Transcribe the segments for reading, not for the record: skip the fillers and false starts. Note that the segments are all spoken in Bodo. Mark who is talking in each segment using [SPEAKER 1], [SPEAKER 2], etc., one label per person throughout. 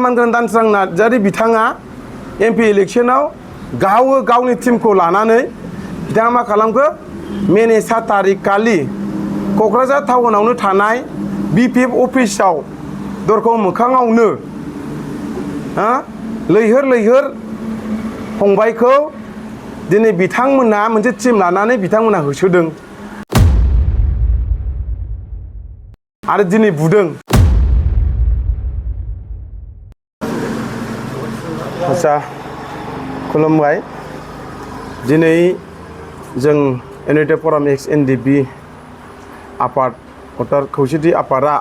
[SPEAKER 1] मानगोनां दानस्रां नार्जारि बिथाङा एमपि इलेक्सनाव गावनि टीमखौ लानानै बिथाङा मा खालामखो मेनि 7 तारिख खालि क'क्राझार टाउनावनो थानाय बिपिएफ अफिसाव दरखं मोखाङावनो लैहोर फंबायखौ दिनै बिथांमोना मोनसे टीम लानानै बिथांमोना होसोदों आरो दिनै बुदों। आच्छा खुलुमबाय। दिनै जों इउनाइटेड फराम एक्स-एनडिएफबि आफाद भटार खौसेथि आफादा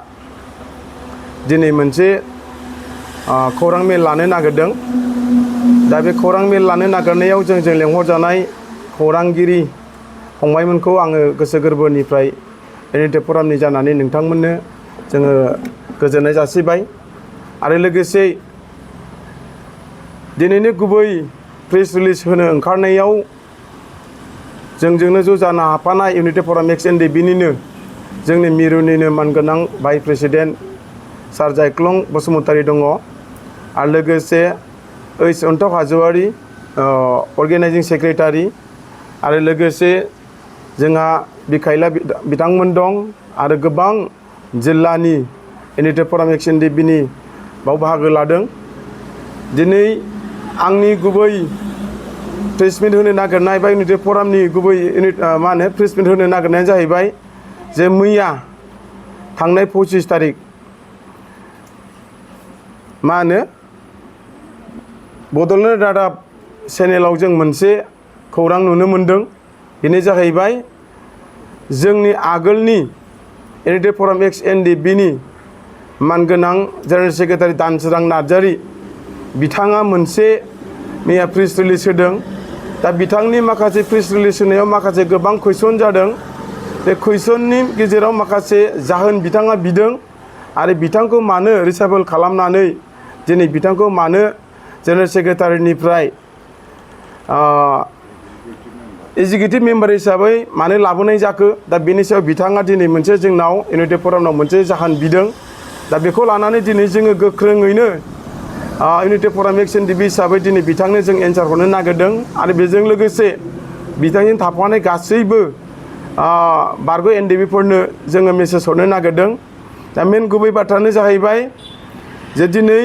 [SPEAKER 1] दिनै मोनसे खौरां मेल लानो नागिरदों। दा बे खौरां मेल लानो नागिरनायाव जों लेंहरजानाय खौरांगिरि फंबायमोनखौ आङो गोसो गोरबोनिफ्राय इउनाइटेड फरामनि जानानै नोंथांमोननो जोङो गोजोननाय जासिबाय आरो लोगोसे दिनैनि गुबै प्रेस रिलिज होनो ओंखारनायाव जोंजोंनो ज' जानो हाफानाय इउनाइटेड फराम एक्स-एनडिएफबिनिनो जोंनि मिरुनिनो मानगोनां भाइस प्रेसिडेन्ट सार जायख्लं बसुमतारी दङ आरो लोगोसे ओइस अन्थक हाज'वारि अर्गेनाइजिं सेक्रेटारि आरो लोगोसे जोंहा बिखायला बिथांमोन दं आरो गोबां जिल्लानि इउनाइटेड फराम एक्स-एनडिएफबिनि बाव बाहागो लादों। दिनै आंनि गुबै प्रेस मिट होनो नागिरनाय बा इउनाइटेड फरामनि गुबै प्रेस मिट होनो नागिरनाया जाहैबाय जे मैया थांनाय 25 तारिख बड'लेण्ड रादाब चेनेलाव जों मोनसे खौरां नुनो मोनदों। बेनो जाहैबाय जोंनि आगोलनि इउनाइटेड फराम एक्स-एनडिएफबिनि मानगोनां जेनेरेल सेक्रेटारि दानसोरां नार्जारि बिथाङा मोनसे मैया प्रेस रिलिज होदों। दा बिथांनि माखासे प्रेस रिलिज होनायाव माखासे गोबां कुइसन जादों। बे कुइसननि गेजेराव माखासे जाहोन बिथाङा बिदों आरो बिथांखौ मानो रिसाइबल खालामनानै दिनै बिथांखौ मानो जेनेरेल सेक्रेटारिनिफ्राय एग्जिकिउटिभ मेम्बार हिसाबै मानो लाबोनाय जाखो। दा बेनि सायाव बिथाङा दिनै मोनसे जोंनाव इउनाइटेड फरामनाव मोनसे जाहोन बिदों। दा बेखौ लानानै दिनै जोङो गोख्रोङैनो इउनाइटेड फराम एक्स-एनडिएफबि हिसाबै दिनै बिथांनो जों एन्सार हरनो नागिरदों आरो बेजों लोगोसे बिथांजों थाफानाय गासैबो बारग' एनडिएफबिफोरनो जोङो मेसेज हरनो नागिरदों। दा मेन गुबै बाथ्रायानो जाहैबाय जे दिनै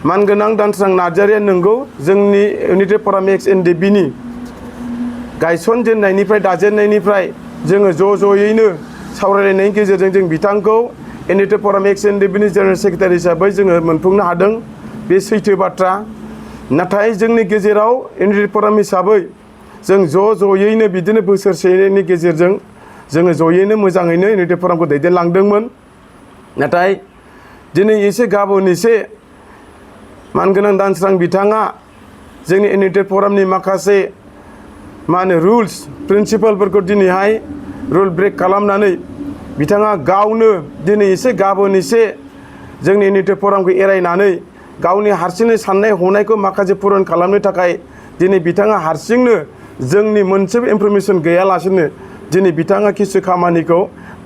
[SPEAKER 1] मानगोनां दानस्रां नार्जारिया नंगौ जोंनि इउनाइटेड फराम एक्स-एनडिएफबिनि गायसनजेननायनिफ्राय दाजेननायनिफ्राय जोङो ज'यैनो सावरायलायनायनि गेजेरजों जों बिथांखौ इउनाइटेड फराम एक्स-एनडिएफबिनि जेनेरेल सेक्रेटारि हिसाबै जोङो मोनफुंनो हादों। बे सैथो बाथ्रा। नाथाय जोंनि गेजेराव इउनाइटेड फराम हिसाबै जों ज'यैनो बिदिनो बोसोरसेनि गेजेरजों जोङो ज'यैनो मोजाङैनो इउनाइटेड फरामखौ दैदेनलांदोंमोन। नाथाय दिनै एसे गाबोन एसे मानगोनां दानस्रां बिथाङा जोंनि इउनाइटेड फरामनि माखासे रुल्स प्रिन्सिपालफोरखौ दिनैहाय रुल ब्रेक खालामनानै बिथाङा गावनो दिनै एसे गाबोन एसे जोंनि इउनाइटेड फरामखौ एरायनानै गावनि हारसिंनो साननाय हनायखौ माखासे पुरन खालामनो थाखाय दिनै बिथाङा हारसिंनो जोंनि मोनसेबो इनफरमेसन गैयालासेनो दिनै बिथाङा किसु खामानिखौ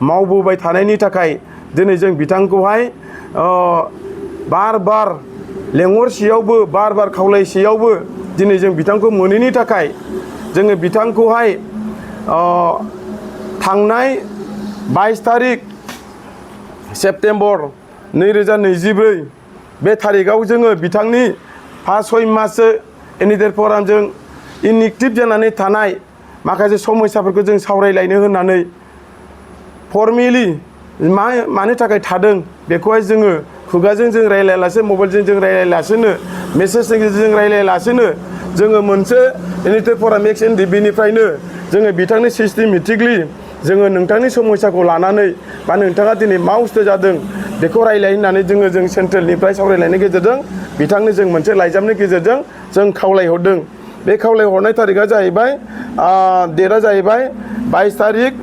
[SPEAKER 1] मावबोबाय थानायनि थाखाय दिनै जों बिथांखौहाय बार लेंहरसेयावबो बार खावलायसेयावबो दिनै जों बिथांखौ मोनैनि थाखाय जोङो बिथांखौहाय थांनाय 22 तारिख सेप्तेम्बर 2024 बे तारिखआव जोङो बिथांनि 5-6 माससो इउनाइटेड फरामजों इनएक्टिभ जानानै थानाय माखासे समस्याफोरखौ जों सावरायलायनो होननानै फर्मेलि मानि थाखाय थादों बेखौहाय जोङो खुगाजों जों रायलायालासे मबाइलजों जों रायलायालासेनो मेसेजनि गेजेरजों रायलायालासेनो जोङो मोनसे इउनाइटेड फराम एक्स-एनडिएफबिनिफ्रायनो जोङो बिथांनि सिस्टेमेटिकलि जोङो नोंथांनि समस्याखौ लानानै बा नोंथाङा दिनै मा उसुबिदा जादों बेखौ रायलाय होननानै जों सेन्ट्रेलनिफ्राय सावरायलायनायनि गेजेरजों बिथांनो जों मोनसे लाइजामनि गेजेरजों जों खावलायहरदों। बे खावलायहरनाय तारिखआ जाहैबाय डेटआ जाहैबाय 22 तारिख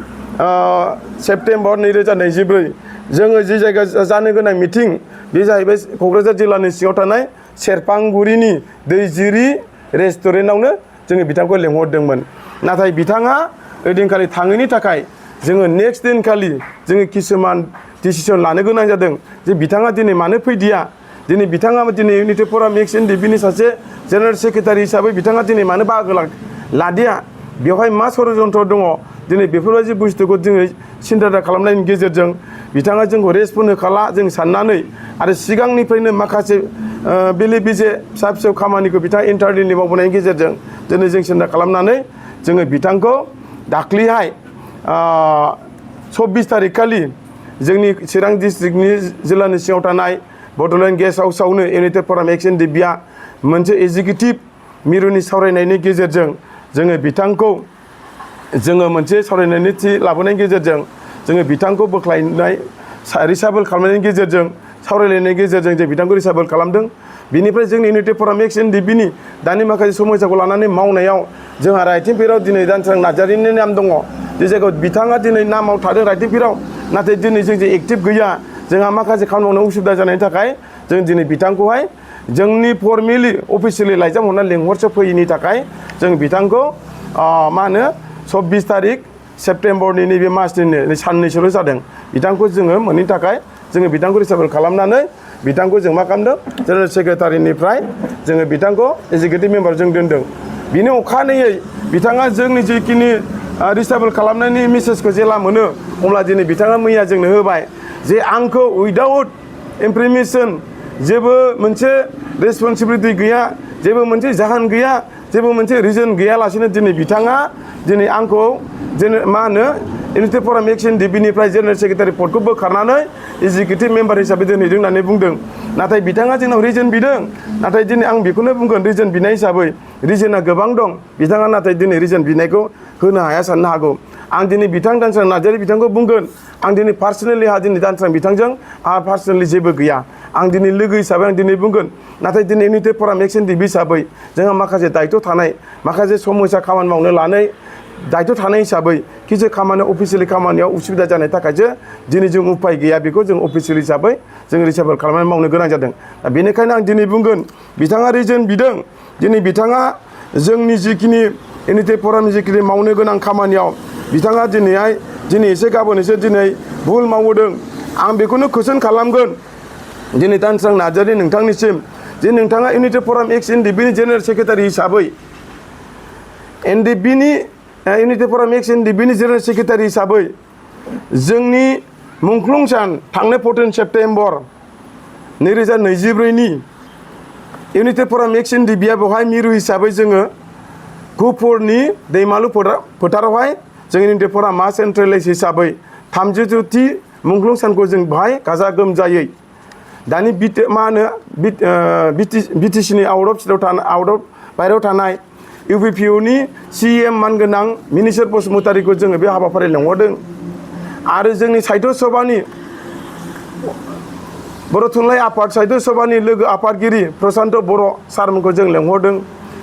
[SPEAKER 1] सेप्तेम्बर 2024 जोङो जि जायगा जानो गोनां मिटिं बे जाहैबाय क'क्राझार जिल्लानि सिङाव थानाय सेरफांगुरिनि दैजिरि रेस्टुरेन्टआवनो जोङो बिथांखौ लेंहरदोंमोन। नाथाय बिथाङा ओइदिनखालि थाङैनि थाखाय जोङो नेक्स्ट दिनखालि जोङो किसुमान डिसिसन लानो गोनां जादों जे बिथाङा दिनै मानो फैदिया दिनै बिथाङा दिनै इउनिटि फराम एक्स-NDFB सासे जेनेरेल सेक्रेटारि हिसाबै बिथाङा दिनै मानो बाहागो लादिया बेवहाय मा षड़यन्त्र दङ दिनै बेफोरबायदि बुस्थुखौ जोङो सिन्था खालामनायनि गेजेरजों बिथाङा जोंखौ रेसपन्ड होखाला जों साननानै आरो सिगांनिफ्रायनो माखासे बेले बेजे फिसा फिसौ खामानिखौ बिथाङा इन्टारनेटनि मावबोनायनि गेजेरजों दिनै जों सिन्था खालामनानै जोङो बिथांखौ दाख्लैहाय 24 थारिख खालि जोंनि चिरां डिस्ट्रिक्टनि जिल्लानि सिङाव थानाय बड'लेण्ड गेस्ट हाउसआवनो इउनाइटेड फराम एक्स-NDFB मोनसे एगजिकिउटिभ मिरुनि सावरायनायनि गेजेरजों जोङो बिथांखौ जोङो मोनसे सावरायनायनि थि लाबोनायनि गेजेरजों जोङो बिथांखौ बोख्लायनाय रिसाबल खालामनायनि गेजेरजों सावरायलायनायनि गेजेरजों जों बिथांखौ रिसाबल खालामदों बिनिफ्राय जोंनि इउनाइटेड फराम एक्स-NDFB दानि माखासे समयसाखौ लानानै मावनायाव जोंहा राइटिं पेडआव दिनै दानस्रां नार्जारिनि नाम दङ जे जायगायाव बिथाङा दिनै नामाव थादों राइटिं पेडआव नाथाय दिनै जों जे एक्टिभ गैया जोंहा माखासे खामानि मावनो उसुबिदा जानायनि थाखाय जों दिनै बिथांखौहाय जोंनि फर्मेलि अफिसियेलि लाइजाम हरना लेंहरसो फैयैनि थाखाय जों बिथांखौ मा होनो 24 थारिख सेप्तेम्बरनि नैबे मासनिनो साननैसोल' जादों बिथांखौ जोङो मोनैनि थाखाय जोङो बिथांखौ रिसाबल खालामनानै बिथांखौ जों मा खालामदों जेनेरेल सेक्रेटारिनिफ्राय जोङो बिथांखौ एगजिकिउटिभ मेम्बार जों दोनदों बिनि अखानायै बिथाङा जोंनि जिखिनि रिसाबल खालामनायनि मेसेजखौ जेला मोनो अब्ला दिनै बिथाङा मैया जोंनो होबाय जे आंखौ उइदाउट इनफरमेसन जेबो मोनसे रेसपन्सिबिलिटि गैया जेबो मोनसे जाहोन गैया जेबो मोनसे रिजन गैयालासेनो दिनै बिथाङा दिनै आंखौ मा होनो इउनाइटेड फराम एक्स-NDFB जेनेरेल सेक्रेटारि पदखौ बोखारनानै एगजिकिउटिभ मेम्बार हिसाबै दोनहैदों होननानै बुंदों नाथाय बिथाङा जोंनाव रिजन बिदों नाथाय दिनै आं बेखौनो बुंगोन रिजन बिनाय हिसाबै रिजना गोबां दं बिथाङा नाथाय दिनै रिजन बिनायखौ होनो हाया साननो हागौ आं दिनै बिथां दानस्रां नार्जारि बिथांखौ बुंगोन आं दिनै पार्सनेलि दिनै दानस्रां बिथांजों आंहा पार्सनेलि जेबो गैया आं दिनै लोगो हिसाबै आं दिनै बुंगोन नाथाय दिनै इउनाइटेड फराम एक्स-NDFB हिसाबै जोंहा माखासे दायित्व थानाय माखासे समयसा खामानि मावनो लानाय दायित्व थानाय हिसाबै किसु खामानि अफिसियेलि खामानियाव उसुबिदा जानायनि थाखायसो दिनै जों उपाय गैया बेखौ जों अफिसियेल हिसाबै जों रिसाबल खालामनानै मावनो गोनां जादों दा बेनिखायनो आं दिनै बुंगोन बिथाङा रिजन बिदों दिनै बिथाङा जोंनि जिखिनि इउनाइटेड फरामनि जिखिनि मावनो गोनां खामानियाव बिथाङा दिनै एसे गाबोन एसे दिनै भुल मावदों आं बेखौनो कुइसन खालामगोन दिनै दानस्रां नार्जारि नोंथांनिसिम जे नोंथाङा इउनाइटेड फराम एक्स-NDFB जेनेरेल सेक्रेटारि हिसाबै इउनाइटेड फराम एक्स-NDFB जेनेरेल सेक्रेटारि हिसाबै जोंनि मुंख्लं सान थांनाय 14 सेप्तेम्बर 2024 इउनाइटेड फराम एक्स-NDFB बेवहाय मिरु हिसाबै जोङो गुफुरनि दैमालु फोथारावहाय जों इउनाइटेड फराम मा सेन्ट्रेलाइज हिसाबै 32थि मुंख्लं सानखौ जों बेवहाय गाजा गोमजायै दानि मा होनो बिटिसिनि आउट अफ बायहेरायाव थानाय इउपिपिअनि CM मानगोनां मिनिस्टार बसुमतारीखौ जोङो बे हाबाफारियाव लेंहरदों आरो जोंनि साहित्य सभानि बर' थुनलाइ आफाद साहित्य सभानि लोगो आफादगिरि प्रसान्त बर' सारमोनखौ जों लेंहरदों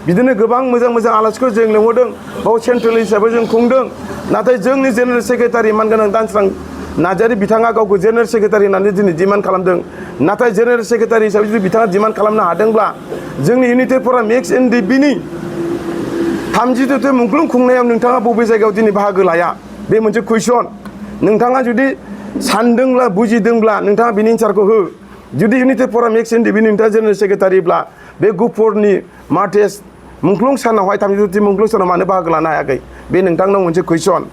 [SPEAKER 1] बिदिनो गोबां मोजां मोजां आलासिखौ जों लेंहरदों बाव सेन्ट्रेल हिसाबै जों खुंदों नाथाय जोंनि जेनेरेल सेक्रेटारि मानगोनां दानस्रां नार्जारि बिथाङा गावखौ जेनेरेल सेक्रेटारि होननानै दिनै डिमान्ड खालामदों नाथाय जेनेरेल सेक्रेटारि हिसाबै जुदि बिथाङा डिमान्ड खालामनो हादोंब्ला जोंनि इउनाइटेड फराम एक्स-NDFB 32थि मुंख्लं खुंनायाव नोंथाङा बबे जायगायाव दिनै बाहागो लाया बे मोनसे कुइसन नोंथाङा जुदि सानदोंब्ला बुजिदोंब्ला नोंथाङा बिनि एन्सारखौ हो जुदि इउनाइटेड फराम एक्स-NDFB नोंथाङा जेनेरेल सेक्रेटारिब्ला बे गुफुरनि मार्टेस मुंख्लं सानावहाय 32थि मुंख्लं सानाव मानो बाहागो लानो हायाखै बे नोंथांनाव मोनसे कुइसन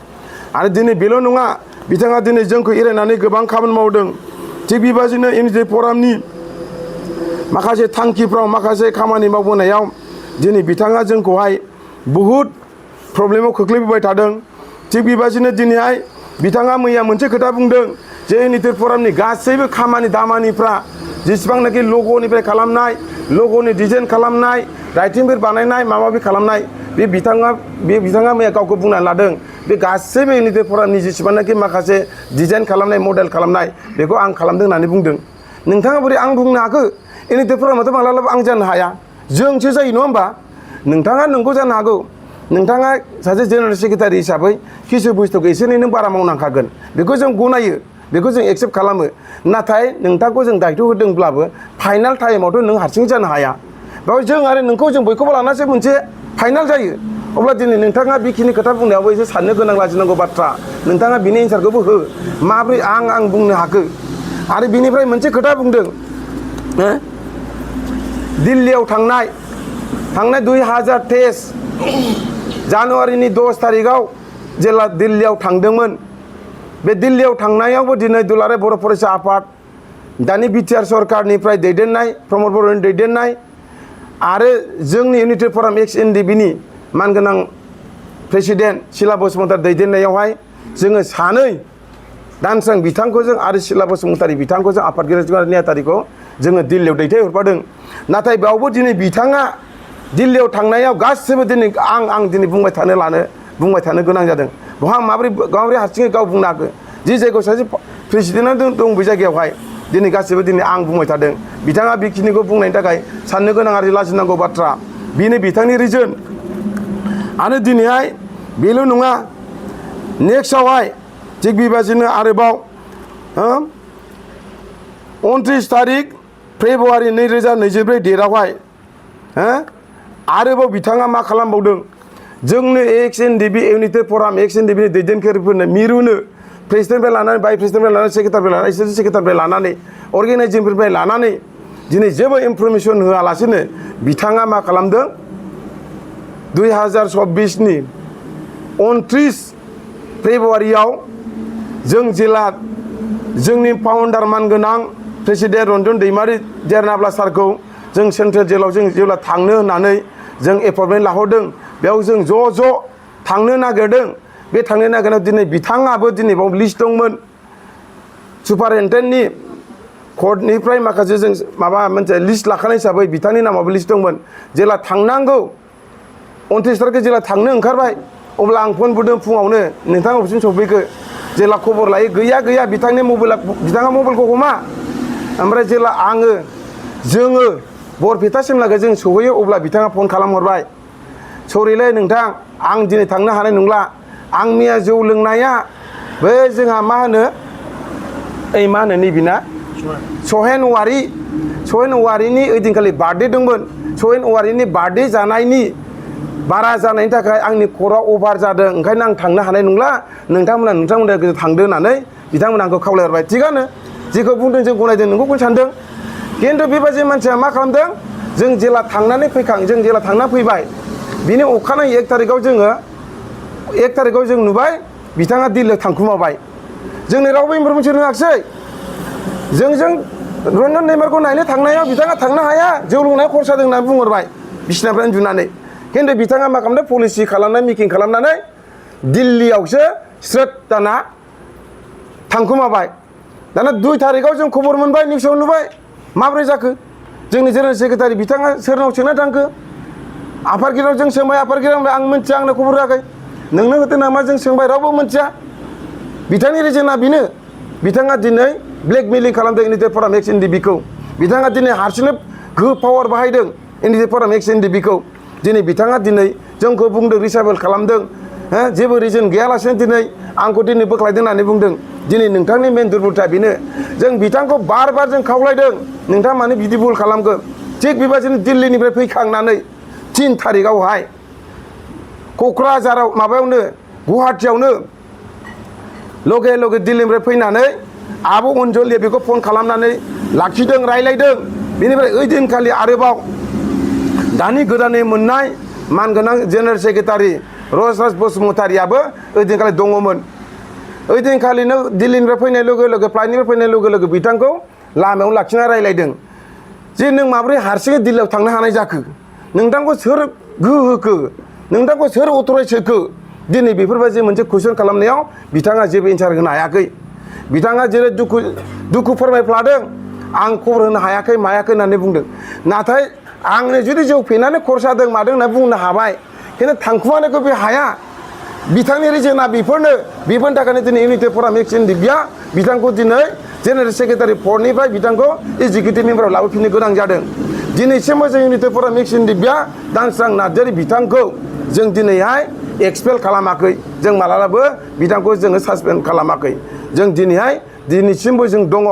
[SPEAKER 1] आरो दिनै बेल' नङा बिथाङा दिनै जोंखौ एरायनानै गोबां खामानि मावदों थिग बेबादिनो इउनाइटेड फरामनि माखासे थांखिफ्राव माखासे खामानि मावबोनायाव दिनै बिथाङा जोंखौहाय बहुद प्रब्लेमाव खोख्लैबोबाय थादों थिग बेबादिनो दिनैहाय बिथाङा मैया मोनसे खोथा बुंदों जे इउनाइटेड फरामनि गासैबो खामानि दामानिफ्रा जेसेबांनाखि लग'निफ्राय खालामनाय लग'नि डिजाइन खालामनाय राइटिंफोर बानायनाय माबा माबि खालामनाय बे बिथाङा मैया गावखौ बुंनानै लादों बे गासैबो इउनाइटेड फरामनि जेसेबांनाखि माखासे डिजाइन खालामनाय मडेल खालामनाय बेखौ आं खालामदों होननानै बुंदों नोंथाङा बोरै आं बुंनो हाखो इउनाइटेड फरामाथ' मालाबाबो आं जानो हाया जोंसो जायो नङा होमबा नोंथाङा नोंखौ जानो हागौ नोंथाङा सासे जेनेरेल सेक्रेटारि हिसाबै किसु बुस्थुखौ एसे एनै नों बारा मावनांखागोन बेखौ जों गनायो बेखौ जों एक्सेप्ट खालामो नाथाय नोंथांखौ जों दायित्व होदोंब्लाबो फाइनाल टाइमावथ' नों हारसिं जानो हाया बेयाव जों आरो नोंखौ जों बयखौबो लानासो मोनसे फाइनाल जायो अब्ला दिनै नोंथाङा बेखिनि खोथा बुंनायावबो एसे साननो गोनां लाजिनांगौ बाथ्रा नोंथाङा बिनि एन्सारखौबो हो माब्रै आं बुंनो हाखो आरो बिनिफ्राय मोनसे खोथा बुंदों दिल्लीयाव थांनाय 2023 जानुवारिनि 10 तारिखाव जेला दिल्लीयाव थांदोंमोन बे दिल्लीयाव थांनायावबो दिनै दुलाराय बर' फरायसा आफाद दानि बिटिआर सरकारनिफ्राय दैदेननाय प्रमद बर'नि दैदेननाय आरो जोंनि इउनिटि फराम एक्स-NDFB मानगोनां प्रेसिडेन्ट सिला बसुमतारी दैदेननायावहाय जोङो सानै दानस्रां बिथांखौ जों आरो सिला बसुमतारी बिथांखौ जों आफादगिरि नेहाथारिखौ जोङो दिल्लीयाव दैथायहरफादों नाथाय बेयावबो दिनै बिथाङा दिल्लीयाव थांनायाव गासिबो दिनै आं दिनै बुंबाय थानो गोनां जादों बहा माबोरै हारसिङै गाव बुंनो हाखो जि जायगायाव सासे प्रेसिडेन्टआ दं बे जायगायावहाय दिनै गासिबो दिनै आं बुंबाय थादों बिथाङा बेखिनिखौ बुंनायनि थाखाय साननो गोनां आरो लाजिनांगौ बाथ्रा बेनो बिथांनि रिजन आरो दिनैहाय बेल' नङा नेक्स्टआवहाय थिग बेबादिनो आरोबाव 29 तारिख फेब्रुवारि 2024 डेटआवहाय आरोबाव बिथाङा मा खालामबावदों जोंनो एक्स-NDFB इउनिटि फराम एक्स-NDFB दैदेनगिरिफोरनो मिरुनो प्रेसिडेन्टनिफ्राय लानानै भाइस प्रेसिडेन्टनिफ्राय लानानै सेक्रेटारिनिफ्राय लानानै एसोसियेट सेक्रेटारिनिफ्राय लानानै अर्गेनाइजिंफोरनिफ्राय लानानै दिनै जेबो इनफरमेसन होआलासिनो बिथाङा मा खालामदों 2024 नि 29 फेब्रुवारियाव जों जेला जोंनि फाउन्डार मानगोनां प्रेसिडेन्ट रन्जन दैमारि देरनाब्ला सारखौ जों सेन्ट्रेल जेलाव जों जेब्ला थांनो होननानै जों एपइन्टमेन्ट लाहरदों बेयाव जों ज' थांनो नागिरदों बे थांनो नागिरनायाव दिनै बिथाङाबो दिनै बाव लिस्ट दंमोन सुपारिनटेन्डेन्टनि कर्टनिफ्राय माखासे जों माबा मोनसे लिस्ट लाखानाय हिसाबै बिथांनि नामाबो लिस्ट दंमोन जेला थांनांगौ 29 तारिख जेला थांनो ओंखारबाय अब्ला आं फन बुदों फुङावनो नोंथाङा अबेसिम सफैखो जेला खबर लायो गैया बिथांनि बिथाङा मबाइलखौ हमा ओमफ्राय जेला जोङो बरपेटासिम लागै जों सहैयो अब्ला बिथाङा फन खालामहरबाय सरिलै नोंथां आं दिनै थांनो हानाय नंला आं मैया जौ लोंनाया बै जोंहा मा होनो नैबिना सहेन औवारिनि ओइदिनखालि बार्थडे दंमोन सहेन औवारिनि बार्थडे जानायनि बारा जानायनि थाखाय आंनि खर'आ अभार जादों ओंखायनो आं थांनो हानाय नंला नोंथांमोना थांदो होननानै बिथांमोना आंखौ खावलायहरबाय थिगानो जेखौ बुंदों जों गनायदों नोंखौ सानदों खिन्थु बेबायदि मानसिया मा खालामदों जों जेला थांनानै फैबाय बिनि अखानायै 1 तारिखाव जों नुबाय बिथाङा दिल्लीयाव थांखुमाबाय जोंनो रावबो इनफरमेसन होआखिसै जों रन्जन दैमारिखौ नायनो थांनायाव बिथाङा थांनो हाया जौ लोंनाया खरसा दं होननानै बुंहरबाय बिसिनाफ्राय उन्दुनानै खिन्थु बिथाङा मा खालामदों पलिसि खालामनानै मिटिं खालामनानै दिल्लीयावसो स्रोद दाना थांखुमाबाय दाना 2 तारिखाव जों खबर मोनबाय निउसाव नुबाय माब्रै जाखो जोंनि जेनेरेल सेक्रेटारि बिथाङा सोरनाव सोंना थांखो आफादगिरिनाव जों सोंबाय आफादगिरिया आं मिथिया आंनो खबर होआखै नोंनो होदों नामा जों सोंबाय रावबो मिथिया बिथांनि रिजोना बेनो बिथाङा दिनै ब्लेकमेलिं खालामदों इउनिटि फराम एक्स-NDFBखौ बिथाङा दिनै हारसिंनो गोहो पावार बाहायदों इउनिटि फराम एक्स-NDFBखौ दिनै बिथाङा दिनै जोंखौ बुंदों रिसाइबल खालामदों जेबो रिजन गैयालासेनो दिनै आंखौ दिनै बोख्लायदों होननानै बुंदों दिनै नोंथांनि मेन दुर्बलथा बेनो जों बिथांखौ बार जों खावलायदों नोंथाङा मानो बिदि भुल खालामखो थिग बेबादिनो दिल्लीनिफ्राय फैखांनानै 3 तारिखावहाय क'क्राझाराव माबायावनो गुवाहाटियावनो लगे दिल्लीनिफ्राय फैनानै आब' अनजलिया बेखौ फन खालामनानै लाखिदों रायलायदों बेनिफ्राय ओइदिनखालि आरोबाव दानि गोदानै मोननाय मानगोनां जेनेरेल सेक्रेटारि रजराज बसुमतारियाबो ओइदिनखालि दङमोन ओइदिनखालिनो दिल्लीनिफ्राय फैनाय लोगो फ्लाइटनिफ्राय फैनाय लोगो बिथांखौ लामायाव लाखिना रायलायदों जे नों माबोरै हारसिङै दिल्लीयाव थांनो हानाय जाखो नोंथांखौ सोर गोहो होखो नोंथांखौ सोर अथराइज होखो दिनै बेफोरबायदि मोनसे कुइसन खालामनायाव बिथाङा जेबो एन्सार होनो हायाखै बिथाङा जेरै दुखु फोरमायफ्लादों आं खबर होनो हायाखै मायाखै होननानै बुंदों नाथाय आंनो जुदि जौ फेनानै खरसा जादों मादों होनना बुंनो हाबाय खिन्थु थांखुमानायखौ बे हाया बिथांनि रिजोना बेफोरनि थाखायनो दिनै इउनिटि फराम एक्स-NDFBआ बिथांखौ दिनै जेनेरेल सेक्रेटारि पर्टनिफ्राय बिथांखौ एग्जिकिउटिभ मेम्बाराव लाबोफिननो गोनां जादों दिनैसिमबो जों इउनिटि फराम एक्स-NDFBआ दानस्रां नार्जारि बिथांखौ जों दिनैहाय एक्सपेल खालामाखै जों मालाबाबो बिथांखौ जोङो सासपेन्ड खालामाखै जों दिनैसिमबो जों दङ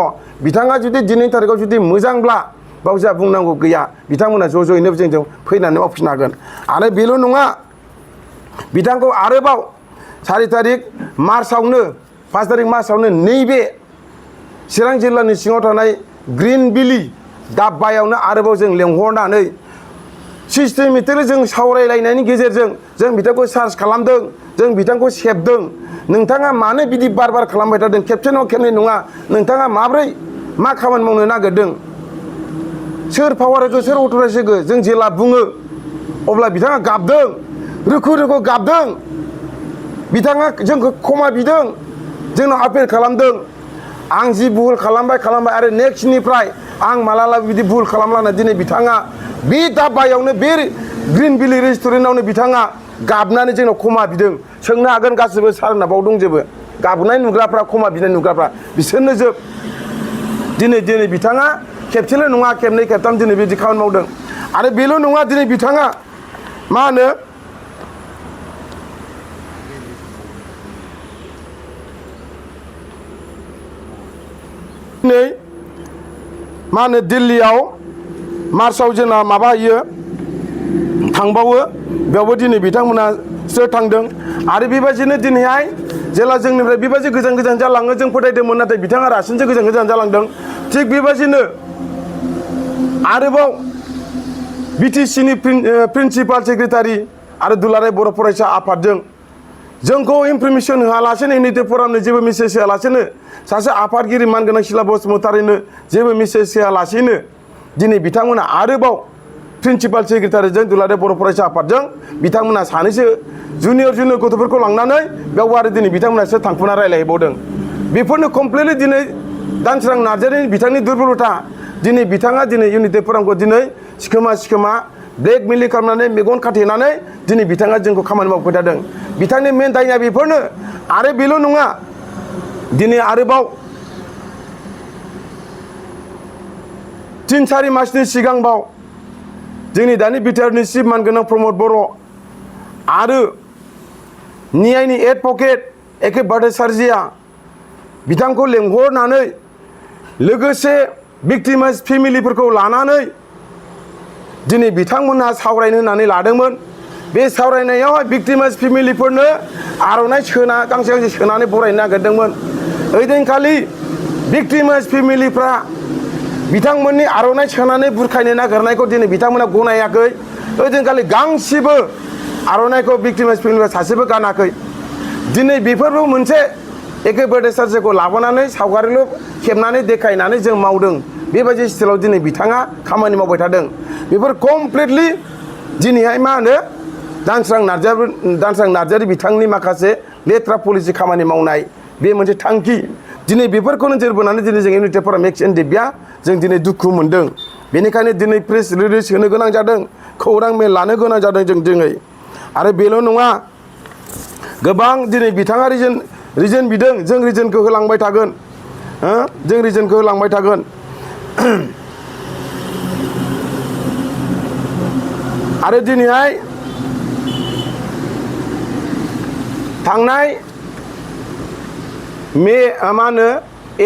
[SPEAKER 1] बिथाङा जुदि दिनैनि तारिखाव जुदि मोजांब्ला बाव जा बुंनांगौ गैया बिथांमोना ज'यैनो जों फैनानै मावफिननो हागोन आरो बेल' नङा बिथांखौ आरोबाव 4 तारिख मार्चआवनो 5 तारिख मार्चआवनो नैबे चिरां जिल्लानि सिङाव थानाय ग्रिन बिलि दाब्बायावनो आरोबाव जों लेंहरनानै सिस्टेमेटिकलि जों सावरायलायनायनि गेजेरजों जों बिथांखौ सार्च खालामदों जों बिथांखौ सेबदों नोंथाङा मानो बिदि बार बार खालामबाय थादों खेबसे नङा खेबनै नङा नोंथाङा माब्रै मा खामानि मावनो नागिरदों सोर पावार होखो सोर अथ'राइज होखो जों जेला बुङो अब्ला बिथाङा गाबदों रोखो रोखो गाबदों बिथाङा जोंखौ क्षमा बिदों जोंनाव आपिल खालामदों आं जि भुल खालामबाय आरो नेक्स्टनिफ्राय आं मालाबा बिदि भुल खालामलाना दिनै बिथाङा बे दाब्बायावनो बे ग्रिन भेलि रेस्टुरेन्टआवनो बिथाङा गाबनानै जोंनाव क्षमा बिदों सोंनो हागोन गासिबो सारनाबाव दंजोबो गाबनाय नुग्राफ्रा क्षमा बिनाय नुग्राफ्रा बिसोरनो जोब दिनै बिथाङा खेबसेल' नङा खेबनै खेबथाम दिनै बिदि खामानि मावदों आरो बेल' नङा दिनै बिथाङा मा होनो दिनै मा होनो दिल्लीयाव मार्चआव जोंना माबा होयो थांबावो बेयावबो दिनै बिथांमोना सोर थांदों आरो बेबायदिनो दिनैहाय जेला जोंनिफ्राय बेबायदि गोजान गोजान जालाङो जों फोथायदोंमोन नाथाय बिथाङा रासिनसो गोजान गोजान जालांदों थिग बेबायदिनो आरोबाव बिटिसिनि प्रिन्सिपाल सेक्रेटारि आरो दुलाराय बर' फरायसा आफादजों जोंखौ इनफरमेसन होआलासेनो इउनिटि फरामनो जेबो मेसेज होआलासेनो सासे आफादगिरि मानगोनां सिला बसुमतारिनो जेबो मेसेज होआलासेनो दिनै बिथांमोना आरोबाव प्रिन्सिपाल सेक्रेटारिजों दुलाराय बर' फरायसा आफादजों बिथांमोना सानैसो जुनियर गथ'फोरखौ लांनानै बेयावबो आरो दिनै बिथांमोनासो थांफुना रायज्लायबावदों बेफोरनो कमप्लिटलि दिनै दानसोरां नार्जारिनि बिथांनि दुर्बलथा दिनै बिथाङा दिनै इउनिटि फरामखौ दिनै सिखोमा ब्लेकमेलिं खालामनानै मेगन खाथेनानै दिनै बिथाङा जोंखौ खामानि मावबाय थादों बिथांनि मेन दायना बेफोरनो आरो बेल' नङा दिनै आरोबाव 3-4 मासनि सिगांबाव जोंनि दानि बिटिआरनि चिफ मानगोनां प्रमद बर' आरो निआइनि एडभकेट एके भट्टाचार्यआ बिथांखौ लेंहरनानै लोगोसे भिक्टिमाइज फेमिलिफोरखौ लानानै दिनै बिथांमोनहा सावरायनो होननानै लादोंमोन बे सावरायनायावहाय भिक्टिमाइज फेमिलिफोरनो आर'नाइ गांसे सोनानै बरायनो नागिरदोंमोन ओइदिनखालि भिक्टिमाइज फेमिलिफ्रा बिथांमोननि आर'नाइ सोनानै बुरखायनो नागिरनायखौ दिनै बिथांमोना गनायाखै ओइदिनखालि गांसेबो आर'नाइखौ भिक्टिमाइज फेमिलिफ्रा सासेबो गानाखै दिनै बेफोरबो मोनसे एके भट्टाचार्यखौ लाबोनानै सावगारिल' खेबनानै देखायनानै जों मावदों बेबायदि स्टाइलाव दिनै बिथाङा खामानि मावबाय थादों बेफोर कमप्लिटलि दिनैहाय मा होनो दानसोरां नार्जारि बिथांनि माखासे लेथ्रा पलिसि खामानि मावनाय बे मोनसे थांखि दिनै बेफोरखौ नोजोर बोनानै दिनै जों इउनिटि फराम Ex-NDFB जों दिनै दुखु मोनदों बेनिखायनो दिनै प्रेस रिलिज होनो गोनां जादों खौरां मेल लानो गोनां जादों जों दिनै आरो बेल' नङा गोबां दिनै बिथाङा रिजन बिदों जों रिजनखौ होलांबाय थागोन जों रिजनखौ होलांबाय थागोन आरो दिनैहाय थांनाय मा होनो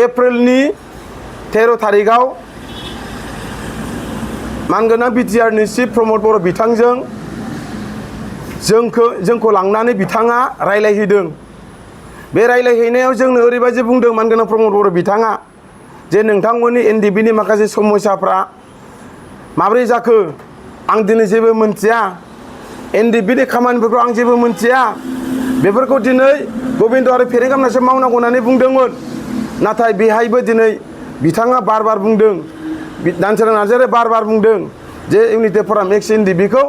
[SPEAKER 1] एप्रिलनि 13 थारिखआव मानगोनां बिटिआरनि चिफ प्रमद बर' बिथांजों जोंखौ लांनानै बिथाङा रायलायहैदों बे रायलायहैनायाव जोंनो ओरैबायदि बुंदों मानगोनां प्रमद बर' बिथाङा जे नोंथांमोननि NDFBनि माखासे समस्याफ्रा माब्रै जाखो आं दिनै जेबो मोनथिया NDFBनि खामानिफोरखौ आं जेबो मोनथिया बेफोरखौ दिनै गबिन्द आरो फेरेंगामनासो मावनांगौ होननानै बुंदोंमोन नाथाय बेहायबो दिनै बिथाङा बार बार बुंदों दानसोरां नार्जारिया बार बार बुंदों जे इउनिटि फराम Ex-NDFBखौ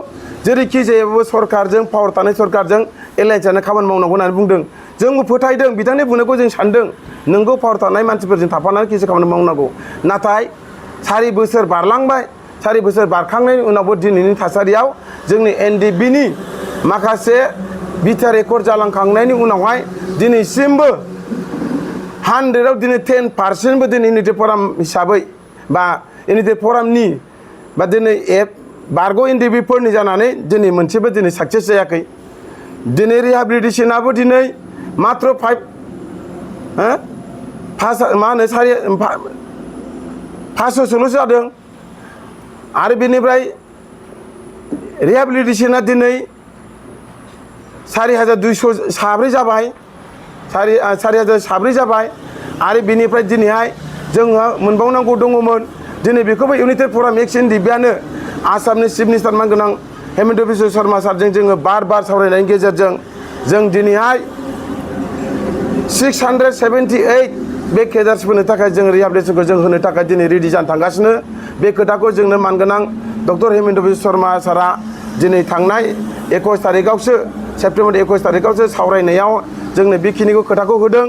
[SPEAKER 1] जेरैखि जायाबो सरकारजों पावार थानाय सरकारजों एलायन्सआनो खामानि मावनांगौ होननानै बुंदों जोंबो फोथायदों बिथांनि बुंनायखौ जों सानदों नोंगौ पावार थानाय मानसिफोरजों थाफानानै किसु खामानि मावनांगौ नाथाय 4 बोसोर बारलांबाय 4 बोसोर बारखांनायनि उनावबो दिनैनि थासारियाव जोंनि NDFBनि माखासे बिथा रेकर्ड जालांखांनायनि उनावहाय दिनैसिमबो 100आव दिनै 10% दिनै इउनिटि फराम हिसाबै बा इउनिटि फरामनि बा दिनै बारग' NDFBफोरनि जानानै दिनै मोनसेबो दिनै साक्सेस जायाखै दिनै रिहाबिलिटेसनाबो दिनै मात्र 500 जादों आरो बेनिफ्राय रिहाबिलिटेसना दिनै 4200 साब्रै जाबाय 4000 साब्रै जाबाय आरो बेनिफ्राय दिनैहाय जोङो मोनबावनांगौ दङमोन दिनै बेखौबो इउनाइटेड फराम एक्स-NDFB आसामनि चिफ मिनिस्टार मानगोनां हेमन्त बिश्व शर्मा सारजों जोङो बार सावरायनायनि गेजेरजों जों दिनैहाय 678 बे केदार्सफोरनो थाखाय जों रिहाबिलिटेसनखौ जों होनो थाखाय दिनै रेडि जानो थांगासिनो बे खोथाखौ जोंनो मानगोनां डक्टर हेमन्त बिश्व शर्मा सारा दिनै थांनाय 21 तारिखआवसो सेप्तेम्बर 21 तारिखआवसो सावरायनायाव जोंनो बेखिनिखौ खोथाखौ होदों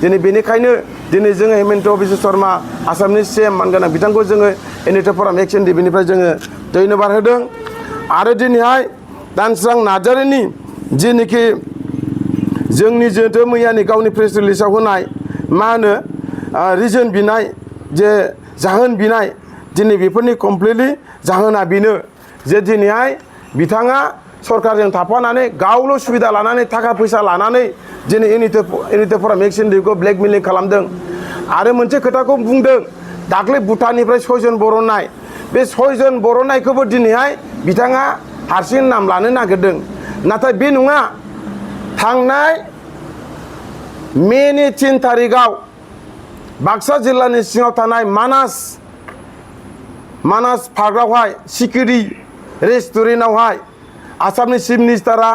[SPEAKER 1] दिनै बेनिखायनो दिनै जोङो हेमन्त बिश्व शर्मा आसामनि CM मानगोनां बिथांखौ जोङो इउनाइटेड फराम एक्स-NDFB जोङो धन्यबाद होदों आरो दिनैहाय दानस्रां नार्जारिनि जेनोखि जोंनि जोंथ' मैयानि गावनि प्रेस रिलिजआव होनाय मा होनो रिजन बिनाय जे जाहोन बिनाय दिनै बेफोरनि कमप्लिटलि जाहोना बेनो जे दिनैहाय बिथाङा सरकारजों थाफानानै गावल' सुबिदा लानानै थाखा फैसा लानानै दिनै इउनाइटेड फराम एक्स-NDFB ब्लेकमेलिं खालामदों आरो मोनसे खोथाखौ बुंदों दाख्लै भुटाननिफ्राय 6 जन बर'नाय बे 6 जन बर'नायखौबो दिनैहाय बिथाङा हारसिं नाम लानो नागिरदों नाथाय बे नङा थांनाय मेनि 3 तारिखआव बाक्सा जिल्लानि सिङाव थानाय मानास पार्कआवहाय सिकिरि रेस्टुरेन्टआवहाय आसामनि चिफ मिनिस्टारा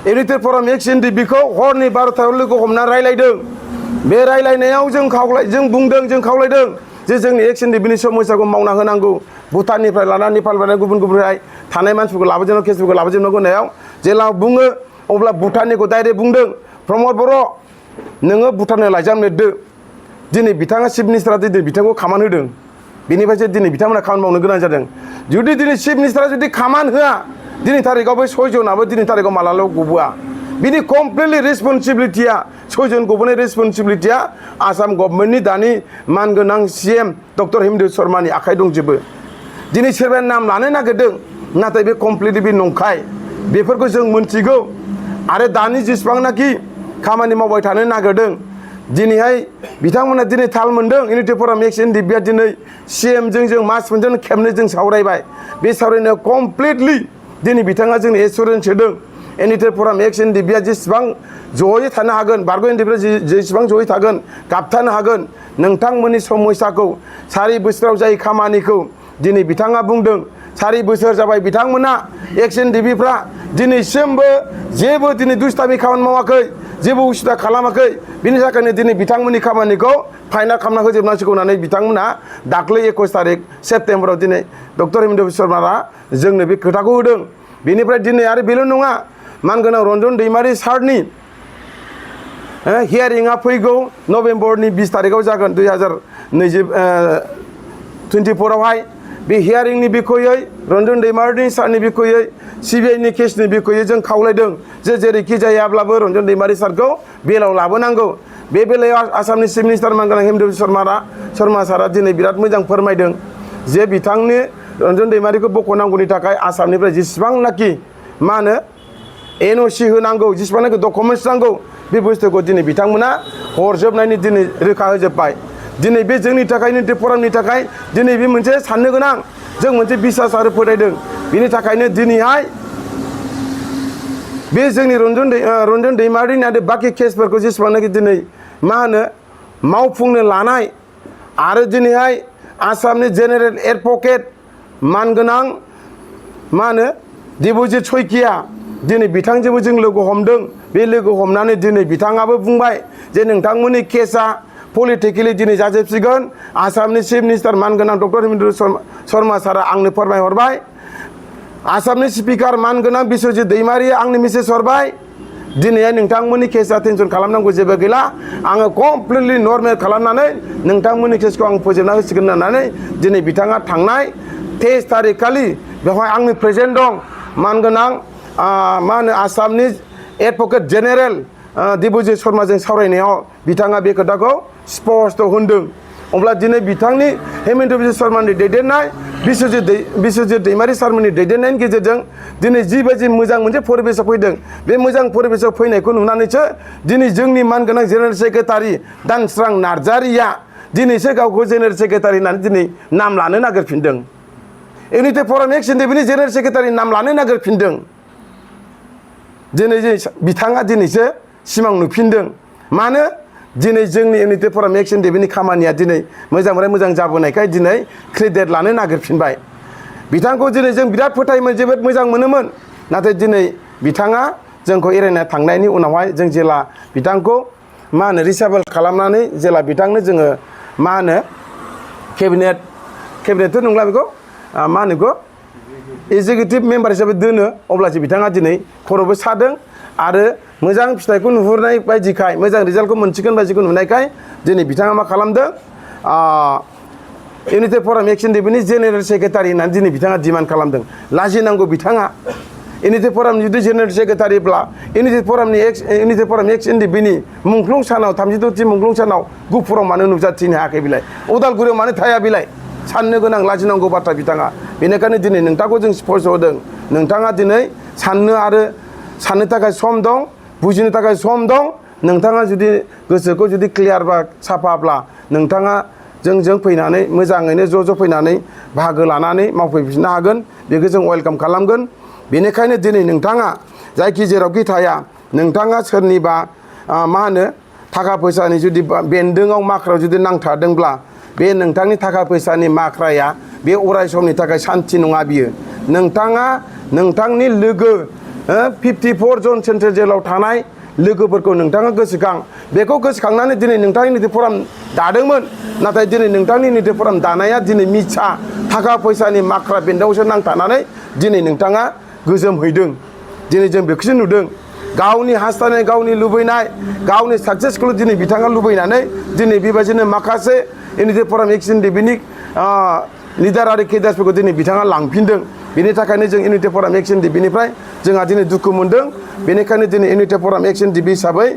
[SPEAKER 1] इउनाइटेड फराम एक्स-NDFB हरनि 12थायाव लोगो हमनानै रायलायदों बे रायलायनायाव जों खावलायदों जे जोंनि एक्स-NDFB समस्याखौ मावना होनांगौ भुटाननिफ्राय लानानै नेपालनिफ्राय गुबुन थानाय मानसिफोरखौ लाबोजोबनांगौ केसफोरखौ लाबोजोबनांगौ होननायाव जेला बुङो अब्ला भुटाननिखौ डाइरेक्ट बुंदों प्रमद बर' नोङो भुटाननो लाइजाम लिरदो दिनै बिथाङा चिफ मिनिस्टारा दिनै बिथांखौ खामान होदों बेनिफ्रायसो दिनै बिथांमोना खामानि मावनो गोनां जादों जुदि दिनै चिफ मिनिस्टारा जुदि खामान होआ दिनै तारिखआव बै 6 जनाबो दिनै तारिखआव मालाल' गबोआ बिनि कमप्लिटलि रेसपन्सिबिलिटिया 6 जन गबोनाय रेसपन्सिबिलिटिया आसाम गभर्नमेन्टनि दानि मानगोनां CM डक्टर हेमन्त शर्मानि आखाइ दंजोबो दिनै सोरबाया नाम लानो नागिरदों नाथाय बे कमप्लिटलि बे नंखाय बेफोरखौ जों मोनथिगौ आरो दानि जेसेबांनाखि खामानि मावबाय थानो नागिरदों दिनैहाय बिथांमोना दिनै थाल मोनदों इउनाइटेड फराम एक्स-NDFB दिनै CMजों जों मास मोनसेजों खेबनै जों सावरायबाय बे सावरायनायाव कमप्लिटलि दिनै बिथाङा जोंनि एसुरेन्स होदों इउनाइटेड फराम एक्स-NDFB जेसेबां जयै थानो हागोन बारग' NDFB जेसेबां जयै थागोन गाबथानो हागोन नोंथांमोननि समस्याखौ 4 बोसोराव जाय खामानिखौ दिनै बिथाङा बुंदों 4 बोसोर जाबाय बिथांमोना एक्स-NDFBफ्रा दिनैसिमबो जेबो दिनै दुष्टामि खामानि मावाखै जेबो उसुबिदा खालामाखै बिनि थाखायनो दिनै बिथांमोननि खामानिखौ फाइनाल खालामना होजोबनांसिगौ होननानै बिथांमोना दाख्लै 21 तारिख सेप्तेम्बराव दिनै डक्टर हेमन्त बिश्व शर्माया जोंनो बे खोथाखौ होदों बेनिफ्राय दिनै आरो बेल' नङा मानगोनां रन्जन दैमारि सारनि हियारिंआ फैगौ नभेम्बरनि 20 तारिखआव जागोन 2024आवहाय बे हियारिंनि बिखयै रन्जन दैमारि सारनि बिखयै CBIनि केसनि बिखयै जों खावलायदों जे जेरैखि जायाब्लाबो रन्जन दैमारि सारखौ बेलाव लाबोनांगौ बे बेलायाव आसामनि चिफ मिनिस्टार मानगोनां हेमन्त बिश्व शर्मा सारा दिनै बिराद मोजां फोरमायदों जे बिथांनि रन्जन दैमारिखौ बख'नांगौनि थाखाय आसामनिफ्राय जेसेबांनाखि मा होनो NOC होनांगौ जेसेबांनाखि डकुमेन्टस नांगौ बे बुस्थुखौ दिनै बिथांमोना हरजोबनायनि दिनै रोखा होजोब्बाय दिनै बे जोंनि थाखाय इउनाइटेड फरामनि थाखाय दिनै बे मोनसे साननो गोनां जों मोनसे बिसास आरो फोथायदों बिनि थाखायनो दिनैहाय बे जोंनि रन्जन दैमारिनि आरो बाखि केसफोरखौ जेसेबांनाखि दिनै मा होनो मावफुंनो लानाय आरो दिनैहाय आसामनि जेनेरेल एडभकेट मानगोनां मा होनो देबजित सयकिया दिनै बिथांजोंबो जों लोगो हमदों बे लोगो हमनानै दिनै बिथाङाबो बुंबाय जे नोंथांमोननि केसा पलिटिकेलि दिनै जाजोबसिगोन आसामनि चिफ मिनिस्टार मानगोनां डक्टर हेमन्त शर्मा सारा आंनो फोरमायहरबाय आसामनि स्पिकार मानगोनां बिश्वजित दैमारिया आंनि मेसेज हरबाय दिनैहाय नोंथांमोननि केसा टेनसन खालामनांगौ जेबो गैला आङो कमप्लिटलि नर्मेल खालामनानै नोंथांमोननि केसखौ आं फोजोबना होसिगोन होननानै दिनै बिथाङा थांनाय 23 तारिख खालि बेवहाय आंनि प्रेजेन्ट दं मानगोनां मा होनो आसामनि एडभकेट जेनेरेल देबजित शर्माजों सावरायनायाव बिथाङा बे खोथाखौ स्पष्ट होनदों अब्ला दिनै बिथांनि हेमन्त बिश्व शर्मानि दैदेननाय बिश्वजित दैमारि सारमोननि दैदेननायनि गेजेरजों दिनै जिबायदि मोजां मोनसे परिबेसाव फैदों बे मोजां परिबेसाव फैनायखौ नुनानैसो दिनै जोंनि मानगोनां जेनेरेल सेक्रेटारि दानस्रां नार्जारिया दिनैसो गावखौ जेनेरेल सेक्रेटारि होननानै दिनै नाम लानो नागिरफिनदों इउनाइटेड फराम एक्स-NDFBनि जेनेरेल सेक्रेटारि नाम लानो नागिरफिनदों दिनै बिथाङा दिनैसो सिमां नुफिनदों मानो दिनै जोंनि इउनिटेड फराम एक्स-NDFB खामानिया दिनै मोजांनिफ्राय मोजां जाबोनायखाय दिनै क्रेडिट लानो नागिरफिनबाय बिथांखौ दिनै जों बिराद फोथायोमोन जोबोद मोजां मोनोमोन नाथाय दिनै बिथाङा जोंखौ एरायना थांनायनि उनावहाय जों जेला बिथांखौ मा होनो रिसाबल खालामनानै जेला बिथांनो जोङो मा होनो केबिनेटथ' नंला बेखौ मा होनो बेखौ एग्जिकिउटिभ मेम्बार हिसाबै दोनो अब्लासो बिथाङा दिनै खर'बो सादों आरो मोजां फिथाइखौ नुहुरनाय बायदिखाय मोजां रिजाल्टखौ मोनसिगोन बायदिखौ नुनायखाय दिनै बिथाङा मा खालामदों इउनिटेड फराम एक्स-NDFB जेनेरेल सेक्रेटारि होननानै दिनै बिथाङा डिमान्ड खालामदों लाजिनांगौ बिथाङा इउनिटेड फरामनि जुदि जेनेरेल सेक्रेटारिब्ला इउनिटेड फराम एक्स-NDFB मुंख्लं सानाव 36थि मुंख्लं सानाव गुफुराव मानो नुजाथिनो हायाखै बिलाय उदालगुरियाव मानो थाया बिलाय साननो गोनां लाजिनांगौ बाथ्रा बिथाङा बेनिखायनो दिनै नोंथांखौ जों स्पष्ट होदों नोंथाङा दिनै साननो थाखाय सम दं बुजिनो थाखाय सम दं नोंथाङा जुदि गोसोखौ जुदि क्लियार बा साफाब्ला नोंथाङा जोंजों फैनानै मोजाङैनो ज' फैनानै बाहागो लानानै मावफैफिननो हागोन बेखौ जों वेलकाम खालामगोन बेनिखायनो दिनै नोंथाङा जायखि जेरावखि थाया नोंथाङा सोरनिबा मा होनो थाखा फैसानि जुदि बेन्दोंआव माख्रायाव जुदि नांथारदोंब्ला बे नोंथांनि थाखा फैसानि माख्राया बे अराय समनि थाखाय सान्थि नङा बियो नोंथाङा नोंथांनि लोगो 54 जन सेन्ट्रेल जेलाव थानाय लोगोफोरखौ नोंथाङा गोसोखां बेखौ गोसोखांनानै दिनै नोंथांनि इउनिटेड फराम दादोंमोन नाथाय दिनै नोंथांनि इउनिटेड फराम दानाया दिनै मिसा थाखा फैसानि माख्रा बेन्दोंआवसो नांथानानै दिनै नोंथाङा गोजोम हैदों दिनै जों बेखौसो नुदों गावनि हास्थायनाय गावनि लुबैनाय गावनि साक्सेसखौ दिनै बिथाङा लुबैनानै दिनै बेबायदिनो माखासे इउनिटेड फराम एक्स-NDFB लिडार आरो केडार्सफोरखौ दिनै बिथाङा लांफिनदों बेनि थाखायनो जों इउनिटेड फराम एक्स-NDFB जोंहा दिनै दुखु मोनदों बेनिखायनो दिनै इउनिटेड फराम एक्स-NDFB हिसाबै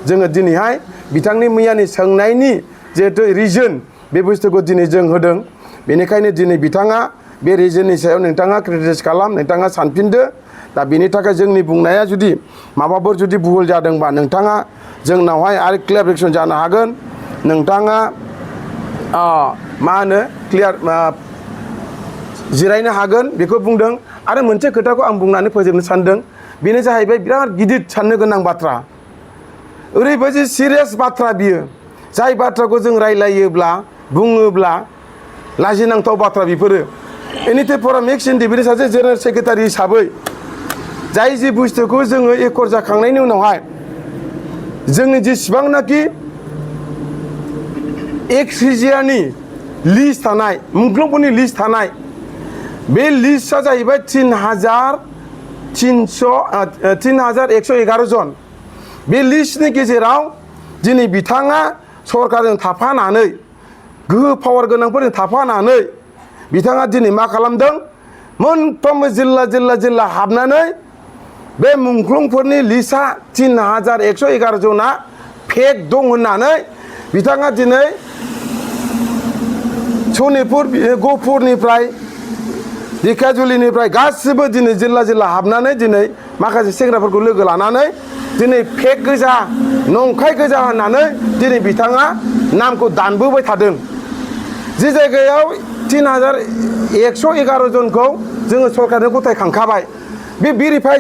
[SPEAKER 1] जोङो दिनैहाय बिथांनि मैयानि सोंनायनि जिहेथु रिजन बे बुस्थुखौ दिनै जों होदों बेनिखायनो दिनै बिथाङा बे रिजननि सायाव नोंथाङा क्रिटिसाइज खालाम नोंथाङा सानफिनदो दा बेनि थाखाय जोंनि बुंनाया जुदि माबाफोर जुदि भुल जादोंबा नोंथाङा जोंनावहाय आरो क्लियारिफिकेसन जानो हागोन नोंथाङा मा होनो जिरायनो हागोन बेखौ बुंदों आरो मोनसे खोथाखौ आं बुंनानै फोजोबनो सानदों बेनो जाहैबाय बिराद गिदिर साननो गोनां बाथ्रा ओरैबायदि सिरियास बाथ्रा बियो जाय बाथ्राखौ जों रायलायोब्ला बुङोब्ला लाजिनांथाव बाथ्रा बेफोरो इउनिटेड फराम एक्स-NDFB सासे जेनेरेल सेक्रेटारि हिसाबै जाय जि बुस्थुखौ जोङो एकर जाखांनायनि उनावहाय जोंनि जेसेबांनाखि एक्स-रिजियानि लिस्ट थानाय मुंख्लंफोरनि लिस्ट थानाय बे लिस्टआ जाहैबाय 3111 जन बे लिस्टनि गेजेराव दिनै बिथाङा सरकारजों थाफानानै गोहो पावार गोनांफोरजों थाफानानै बिथाङा दिनै मा खालामदों मोनफ्रोमबो जिल्ला हाबनानै बे मुंख्लंफोरनि लिस्टआ 3111 जना फेक दं होननानै बिथाङा दिनै सनितपुर गहपुरनिफ्राय ढेकियाजुलिनिफ्राय गासिबो दिनै जिल्ला हाबनानै दिनै माखासे सेंग्राफोरखौ लोगो लानानै दिनै फेक गोजा नंखाय गोजा होननानै दिनै बिथाङा नामखौ दानबोबाय थादों जि जायगायाव 3111 जनखौ जोङो सरकारनो गथायखांखाबाय बे भेरिफाइ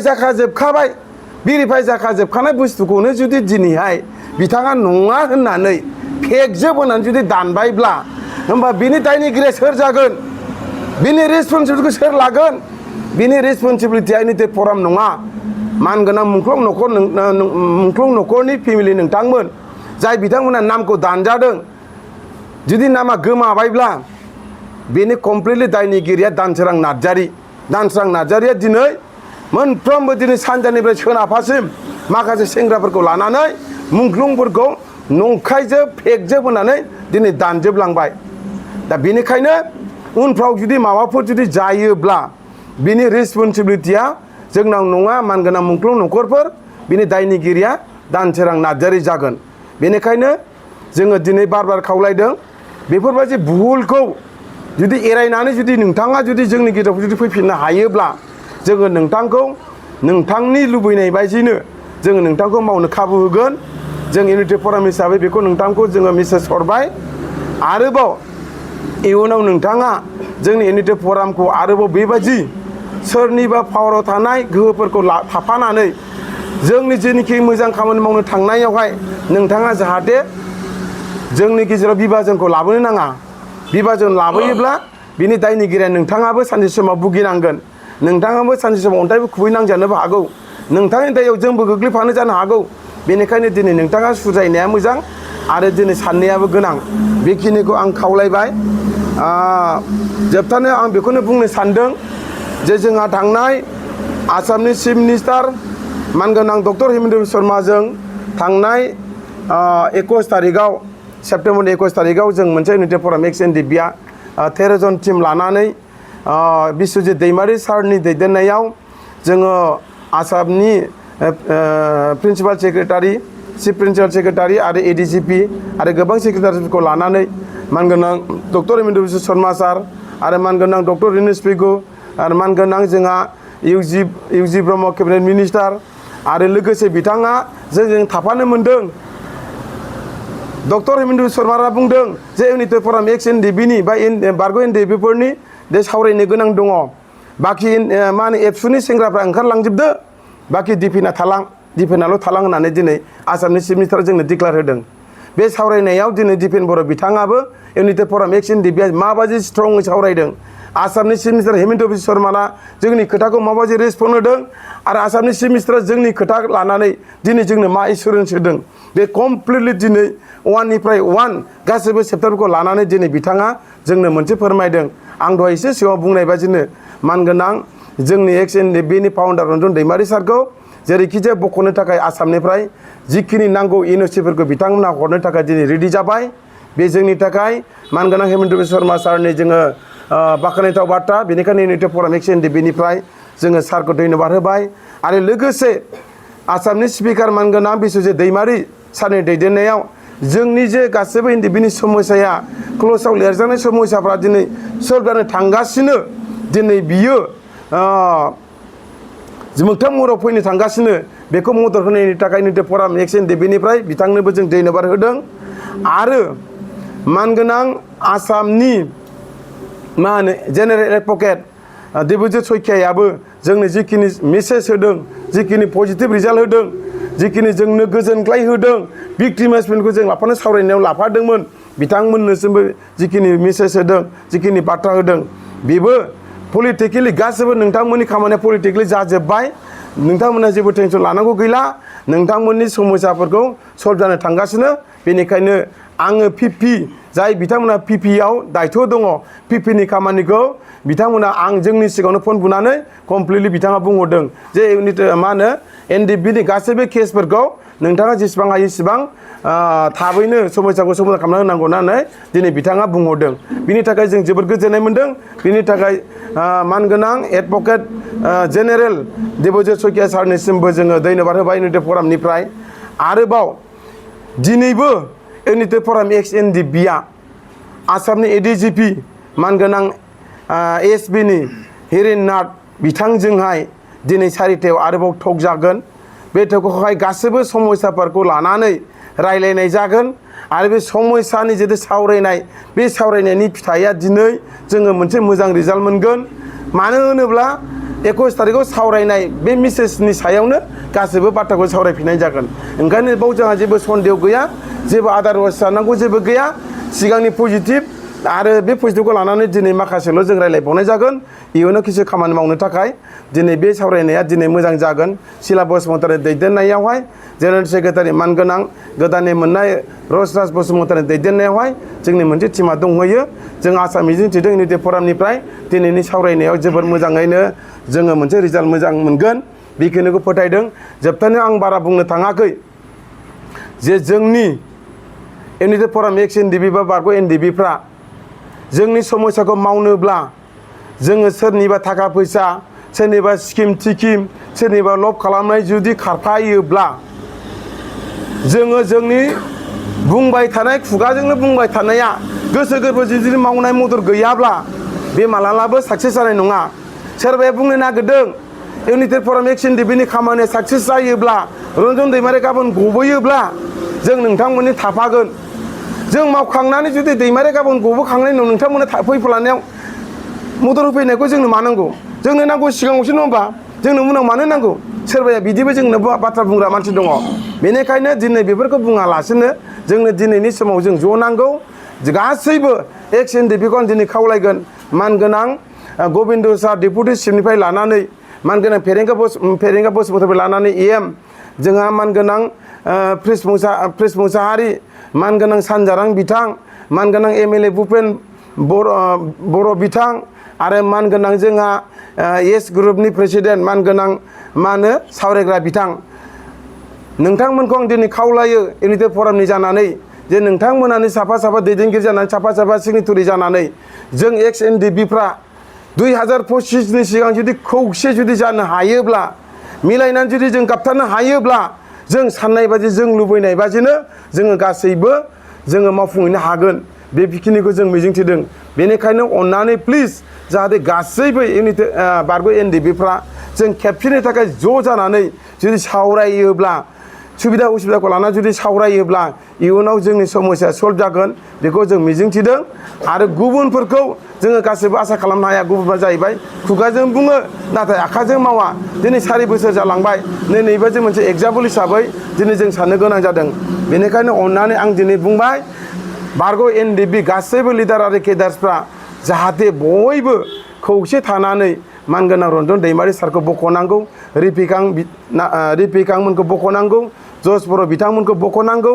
[SPEAKER 1] जाखाजोबखानाय बुस्थुखौनो जुदि दिनैहाय बिथाङा नङा होननानै फेकजोब होननानै जुदि दानबायब्ला होमबा बिनि दायनिगिरिया सोर जागोन बिनि रेसपन्सिबिलिटिखौ सोर लागोन बिनि रेसपन्सिबिलिटिया इउनिटेड फराम नङा मानगोनां मुंख्लं न'खरनि फेमिलि नोंथांमोन जाय बिथांमोना नामखौ दानजादों जुदि नामा गोमाबायब्ला बेनि कमप्लिटलि दायनिगिरिया दानसोरां नार्जारिया दिनै मोनफ्रोमबो दिनै सानजानिफ्राय सोनाबहासिम माखासे सेंग्राफोरखौ लानानै मुंख्लंफोरखौ नंखायजोब फेकजोब होननानै दिनै दानजोबलांबाय दा बेनिखायनो उनफ्राव जुदि माबाफोर जुदि जायोब्ला बिनि रेसपन्सिबिलिटिया जोंनाव नङा मानगोनां मुंख्लं न'खरफोर बिनि दायनिगिरिया दानसोरां नार्जारि जागोन बेनिखायनो जोङो दिनै बार खावलायदों बेफोरबायदि भुलखौ जुदि एरायनानै जुदि नोंथाङा जुदि जोंनि गेजेराव जुदि फैफिननो हायोब्ला जोङो नोंथांखौ नोंथांनि लुबैनाय बायदिनो जोङो नोंथांखौ मावनो खाबु होगोन जों इउनिटेड फराम हिसाबै बेखौ नोंथांखौ जोङो मेसेज हरबाय आरोबाव इयुनाव नोंथाङा जोंनि इउनिटेड फरामखौ आरोबाव बेबायदि सोरनिबा पावाराव थानाय गोहोफोरखौ थाफानानै जोंनि जेनिखि मोजां खामानि मावनो थांनायावहाय नोंथाङा जाहाथे जोंनि गेजेराव बिभाजनखौ लाबोनो नाङा बिभाजन लाबोयोब्ला बिनि दायनिगिरिया नोंथाङाबो सानसे समाव भुगिनांगोन नोंथाङाबो सानसे समाव अन्थाइबो खुबैनांजानोबो हागौ नोंथांनि दायाव जोंबो गोग्लैफानो जानो हागौ बेनिखायनो दिनै नोंथाङा सुजायनाया मोजां आरो दिनै साननायाबो गोनां बेखिनिखौ आं खावलायबाय जोबथारनायाव आं बेखौनो बुंनो सानदों जे जोंहा थांनाय आसामनि चिफ मिनिस्टार मानगोनां डक्टर हेमन्त बिस्व शर्माजों थांनाय 21 तारिखआव सेप्तेम्बरनि 21 तारिखआव जों मोनसे इउनिटि फराम Ex-NDFB 13 जन टिम लानानै बिश्वजित दैमारि सारनि दैदेननायाव जोङो आसामनि principal secretary chief principal secretary आरो ADCP आरो गोबां सेक्रेटारिफोरखौ लानानै मानगोनां डक्टर हेमन्त बिस्व शर्मा सार आरो मानगोनां डक्टर रिनिस पेगु आरो मानगोनां जोंहा इउजि ब्रह्म केबिनेट मिनिस्टार आरो लोगोसे बिथाङा जोंजों थाफानो मोनदों डक्टर हेमन्त बिस्व शर्माया बुंदों जे इउनिटि फराम Ex-NDFB बा बारग' NDFB दे सावरायनो गोनां दङ बाखि मा होनो एबसुनि सेंग्राफ्रा ओंखारलांजोबदो बाखि दिफेनाल' थालां होननानै दिनै आसामनि चिफ मिनिस्टारा जोंनो डिक्लेयार होदों बे सावरायनायाव दिनै दिफेन बर' बिथाङाबो इउनिटि फराम Ex-NDFB माबायदि स्ट्रङै सावरायदों आसामनि चिफ मिनिस्टार हेमन्त बिस्व शर्माया जोंनि खोथाखौ माबायदि रेसपन्ड होदों आरो आसामनि चिफ मिनिस्टारा जोंनि खोथा लानानै दिनै जोंनो मा एसुरेन्स होदों बे कमप्लिटलि दिनै वाननिफ्राय वान गासैबो सेप्टारफोरखौ लानानै दिनै बिथाङा जोंनो मोनसे फोरमायदों आं दहाय एसे सिगाङाव बुंनाय बादिनो मानगोनां जोंनि Ex-NDFB फाउन्डार रन्जन दैमारि सारखौ जेरैखिजाया बख'नो थाखाय आसामनिफ्राय जिखिनि नांगौ एनअसिफोरखौ बिथांमोनहा हरनो थाखाय दिनै रेडि जाबाय बे जोंनि थाखाय मानगोनां हेमन्त बिस्व शर्मा सारनि जोङो बाख्नायथाव बाथ्रा बेनिखायनो इउनिटि फराम Ex-NDFB जोङो सारखौ धन्यबाद होबाय आरो लोगोसे आसामनि स्पिकार मानगोनां बिश्वजित दैमारि सारनि दैदेननायाव जोंनि जे गासैबो NDFBनि समस्याया क्ल'जआव लिरजानाय समस्याफ्रा दिनै सल्भ जानो थांगासिनो दिनै बियो मोगथां महराव फैनो थांगासिनो बेखौ मदद होनायनि थाखाय इउनिटि फराम Ex-NDFB बिथांनोबो जों धन्यबाद होदों आरो मानगोनां आसामनि मा होनो जेनेरेल एडभकेट देबजित सयखियायाबो जोंनो जिखिनि मेसेज होदों जिखिनि पजिटिभ रिजाल्ट होदों जिखिनि जोंनो गोजोनग्लाय होदों भिक्टिमाइजमेन्टखौ जों लाफानो सावरायनायाव लाफादोंमोन बिथांमोननोसिमबो जिखिनि मेसेज होदों जिखिनि बाथ्रा होदों बेबो पलिटिकेलि गासैबो नोंथांमोननि खामानिया पलिटिकेलि जाजोब्बाय नोंथांमोनहा जेबो टेनसन लानांगौ गैला नोंथांमोननि समस्याफोरखौ सल्भ जानो थांगासिनो बेनिखायनो आङो जाय बिथांमोना पिपिआव दायथ' दङ पिपिनि खामानिखौ बिथांमोना जोंनि सिगाङावनो फन बुनानै कमप्लिटलि बिथाङा बुंहरदों जे मा होनो NDFBनि गासैबो केसफोरखौ नोंथाङा जेसेबां हायो इसेबां थाबैनो समस्याखौ समाधान खालामना होनांगौ होननानै दिनै बिथाङा बुंहरदों बिनि थाखाय जों जोबोद गोजोननाय मोनदों बिनि थाखाय मानगोनां एडभकेट जेनेरेल देबजित सयखिया सारनिसिमबो जोङो धन्यबाद होबाय इउनिटि फरामनिफ्राय आरोबाव दिनैबो इउनिटि फराम Ex-NDFB आसामनि ADCP मानगोनां ASBनि हिरेननाथ बिथांजोंहाय दिनै 4टायाव आरोबाव टक जागोन बे टकआवहाय गासैबो समस्याफोरखौ लानानै रायलायनाय जागोन आरो बे समस्यानि जितु सावरायनाय बे सावरायनायनि फिथाइया दिनै जोङो मोनसे मोजां रिजाल्ट मोनगोन मानो होनोब्ला 21 तारिखआव सावरायनाय बे मेसेजनि सायावनो गासैबो बाथ्राखौ सावरायफिननाय जागोन ओंखायनो बाव जोंहा जेबो सन्देह गैया जेबो आदारवाइस जानांगौ जेबो गैया सिगांनि पजिटिभ आरो बे पजिटिभखौ लानानै दिनै माखासेल' जों रायलायबावनाय जागोन इयुनाव किसु खामानि मावनो थाखाय दिनै बे सावरायनाया दिनै मोजां जागोन सिला बसुमतारी दैदेननायावहाय जेनेरेल सेक्रेटारि मानगोनां गोदानै मोननाय रसराज बसुमतारी दैदेननायावहाय जोंनि मोनसे टिमा दंहैयो जों आसा मिजिंथिदों इउनिटि फरामनिफ्राय दिनैनि सावरायनायाव जोबोर मोजाङैनो जोङो मोनसे रिजाल्ट मोजां मोनगोन बेखिनिखौ फोथायदों जोबथारनायाव आं बारा बुंनो थाङाखै जे जोंनि इउनिटि फराम Ex-NDFB बा बारग' NDFBफ्रा जोंनि समस्याखौ मावनोब्ला जोङो सोरनिबा थाखा फैसा सोरनिबा स्किम थिकिम सोरनिबा लब खालामनाय जुदि खारफायोब्ला जोङो जोंनि बुंबाय थानाय खुगाजोंनो बुंबाय थानाया गोसो गोरबो जुदि मावनाय मदद गैयाब्ला बे मालाबाबो साक्सेस जानाय नङा सोरबाया बुंनो नागिरदों इउनिटि फराम Ex-NDFBनि खामानिया साक्सेस जायोब्ला रन्जन दैमारि गाबोन गबोयोब्ला जों नोंथांमोननि थाफागोन जों मावखांनानै जुदि दैमारि गाबोन गबोखांनायनि उनाव नोंथांमोना फैफालानायाव मदद होफैनायखौ जोंनो मा नांगौ जोंनो नांगौ सिगाङावसो नङा होमबा जोंनो उनाव मानो नांगौ सोरबाया बिदिबो जोंनो बाथ्रा बुंग्रा मानसि दङ बेनिखायनो दिनै बेफोरखौ बुङालासिनो जोंनो दिनैनि समाव जों ज' नांगौ गासैबो Ex-NDFB खौ आं दिनै खावलायगोन मानगोनां गबिन्द सार डेपुटि चिफनिफ्राय लानानै मानगोनां फेरेंगा बसुमतारिनिफ्राय लानानै EM जोंहा मानगोनां प्रिस मुसाहारि मानगोनां सानजारां बिथां मानगोनां MLA भुपेन बर' बिथां आरो मानगोनां जोंहा येस ग्रुपनि प्रेसिडेन्ट मानगोनां मा होनो सावरायग्रा बिथां नोंथांमोनखौ आं दिनै खावलायो इउनिटेड फरामनि जानानै जे नोंथांमोनानो साफा साफा दैदेनगिरि जानानै साफा साफा सिगनेटरि जानानै जों Ex-NDFB 2025नि सिगां जुदि खौसे जुदि जानो हायोब्ला मिलायनानै जुदि जों गाबथानो हायोब्ला जों साननाय बादि जों लुबैनाय बादिनो जोङो गासैबो जोङो मावफुंहैनो हागोन बे बिखिनिखौ जों मिजिंथिदों बेनिखायनो अन्नानै प्लिज जाहाथे गासैबो बारग' NDFB जों खेबसेनि थाखाय ज' जानानै जुदि सावरायोब्ला सुबिदा उसुबिदाखौ लानानै जुदि सावरायोब्ला इयुनाव जोंनि समस्या सल्भ जागोन बेखौ जों मिजिंथिदों आरो गुबुनफोरखौ जोङो गासैबो आसा खालामनो हाया गुबुनफ्रा जाहैबाय खुगाजों बुङो नाथाय आखाइजों मावा दिनै 4 बोसोर जालांबाय नैबे जों मोनसे एग्जाम्पल हिसाबै दिनै जों साननो गोनां जादों बेनिखायनो अन्नानै आं दिनै बुंबाय बारग' NDFB गासैबो लिडार आरो केडार्सफ्रा जाहाथे बयबो खौसे थानानै मानगोनां रन्जन दैमारि सारखौ बख'नांगौ रिपिकांमोनखौ बख'नांगौ जस बर' बिथांमोनखौ बख'नांगौ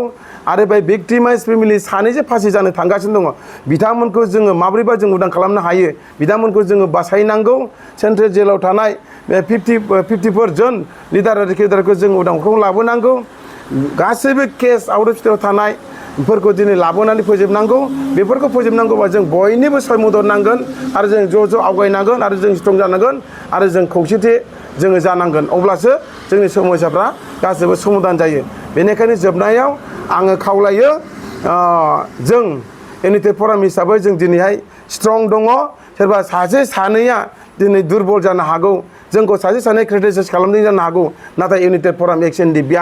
[SPEAKER 1] आरो बे भिक्टिमाइज फेमिलि सानैसो फासि जानो थांगासिनो दङ बिथांमोनखौ जोङो माब्रैबा जों उदां खालामनो हायो बिथांमोनखौ जोङो बासायनांगौ सेन्ट्रेल जेलाव थानाय 54 जन लिडार आरो केडारखौ जों उदांखौ लाबोनांगौ गासैबो केस आउट अफ स्टेटआव थानायफोरखौ दिनै लाबोनानै फोजोबनांगौ बेफोरखौ फोजोबनांगौबा जों बयनिबो सहाय मदद नांगोन आरो जों ज' आवगायनांगोन आरो जों स्ट्रं जानांगोन आरो जों खौसेथि जोङो जानांगोन अब्लासो जोंनि समस्याफ्रा गासैबो समाधान जायो बेनिखायनो जोबनायाव आङो खावलायो जों इउनिटेड फराम हिसाबै जों दिनैहाय स्ट्रं दङ सोरबा सासे सानैया दिनै दुरबल जानो हागौ जोंखौ सासे सानै क्रिटिसाइज खालामदों जानो हागौ नाथाय इउनिटेड फराम Ex-NDFB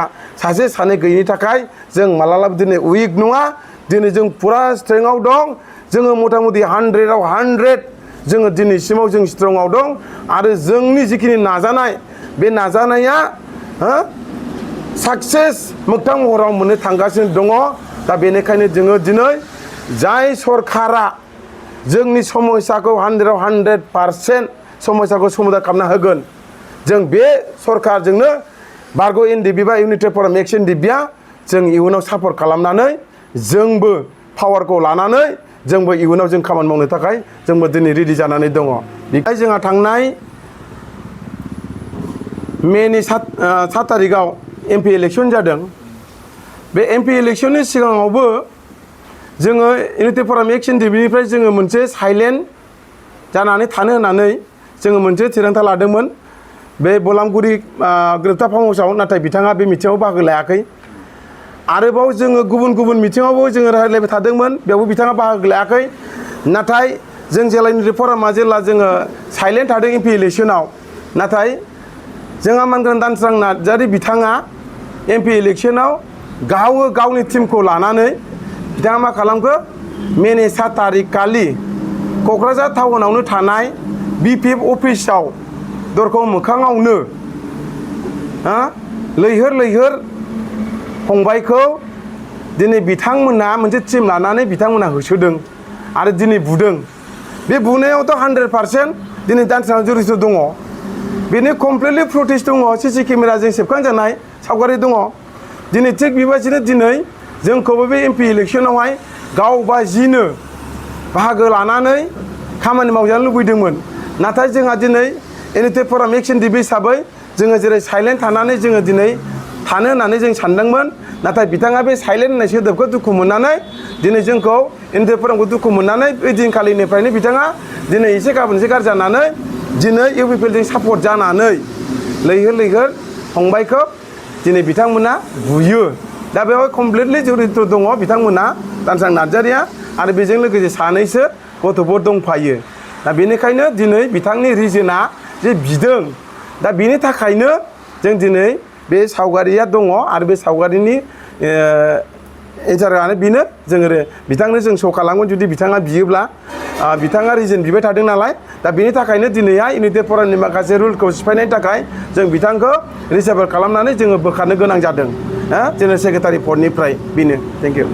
[SPEAKER 1] सासे सानै गैयिनि थाखाय जों मालाबाबो दिनै उइक नङा दिनै जों फुरा स्ट्रेंथआव दं जोङो मथा मथि 100आव 100 जोङो दिनैसिमाव जों स्ट्रंआव दं आरो जोंनि जिखिनि नाजानाय बे नाजानाया साक्सेस मोगथां महराव मोननो थांगासिनो दङ दा बेनिखायनो जोङो दिनै जाय सरकारा जोंनि समस्याखौ 100आव 100% समस्याखौ समाधान खालामना होगोन जों बे सरकारजोंनो बारग' NDFB बा इउनिटेड फराम Ex-NDFB जों इयुनाव सापर्ट खालामनानै जोंबो पावारखौ लानानै जोंबो इयुनाव जों खामानि मावनो थाखाय जोंबो दिनै रेडि जानानै दङ बेखाय जोंहा थांनाय मेनि 7 तारिखआव MP इलेक्सन जादों बे MP इलेक्सननि सिगाङावबो जोङो इउनिटेड फराम Ex-NDFBनिफ्राय जोङो मोनसे साइलेन्ट जानानै थानो होननानै जोङो मोनसे थिरांथा लादोंमोन बे बलामगुरि ग्रेप्टार फार्म हाउसआव नाथाय बिथाङा बे मिटिङाव बाहागो लायाखै आरोबाव जोङो गुबुन मिटिङावबो जोङो रायज्लायबाय थादोंमोन बेयावबो बिथाङा बाहागो लायाखै नाथाय जों जेला इउनिटेड फरामा जेला जोङो साइलेन्ट थादों MP इलेक्सनाव नाथाय जोंहा मानगोनां दानस्रां नार्जारि बिथाङा MP इलेक्सनाव गावनि टिमखौ लानानै बिथाङा मा खालामखो मेनि 7 तारिख खालि क'क्राझार टाउनावनो थानाय BPF अफिसाव दरखं मोखाङावनो लैहोर फंबायखौ दिनै बिथांमोना मोनसे टिम लानानै बिथांमोना होसोदों आरो दिनै बुदों बे बुनायावथ' 100% दिनै दानस्रां जुरिस दङ बेनि कमप्लिटलि फुटेज दङ CC केमेराजों सेबखांजानाय सावगारि दङ दिनै थिग बेबायदिनो दिनै जोंखौबो बे MP इलेक्सनावहाय गावबा जिनो बाहागो लानानै खामानि मावजानो लुबैदोंमोन नाथाय जोंहा दिनै इउनिटेड फराम Ex-NDFB हिसाबै जोङो जेरै साइलेन्ट थानानै जोङो दिनै थानो होननानै जों सानदोंमोन नाथाय बिथाङा बे साइलेन्ट होननाय सोदोबखौ दुखु मोननानै दिनै जोंखौ इउनिटेड फरामखौ दुखु मोननानै बै दिनखालिनिफ्रायनो बिथाङा दिनै एसे गाबोन एसे गाज्रि जानानै दिनै UPPLजों सापर्ट जानानै लैहोर फंबायखौ दिनै बिथांमोना बुयो दा बेवहाय कमप्लिटलि जड़ित दङ बिथांमोना दानस्रां नार्जारिया आरो बेजों लोगोसे सानैसो गथ'फोर दंफायो दा बेनिखायनो दिनै बिथांनि रिजोना जे बिदों दा बेनि थाखायनो जों दिनै बे सावगारिया दङ आरो बे सावगारिनि एन्सारानो बेनो जोङो बिथांनो जों श' खालामगोन जुदि बिथाङा बियोब्ला बिथाङा रिजन बिबाय थादों नालाय दा बेनि थाखायनो दिनैहाय इउनिटेड फरामनि माखासे रुलखौ सिफायनायनि थाखाय जों बिथांखौ रिसाइबल खालामनानै जोङो बोखारनो गोनां जादों जेनेरेल सेक्रेटारि पदनिफ्राय बेनो थेंक इउ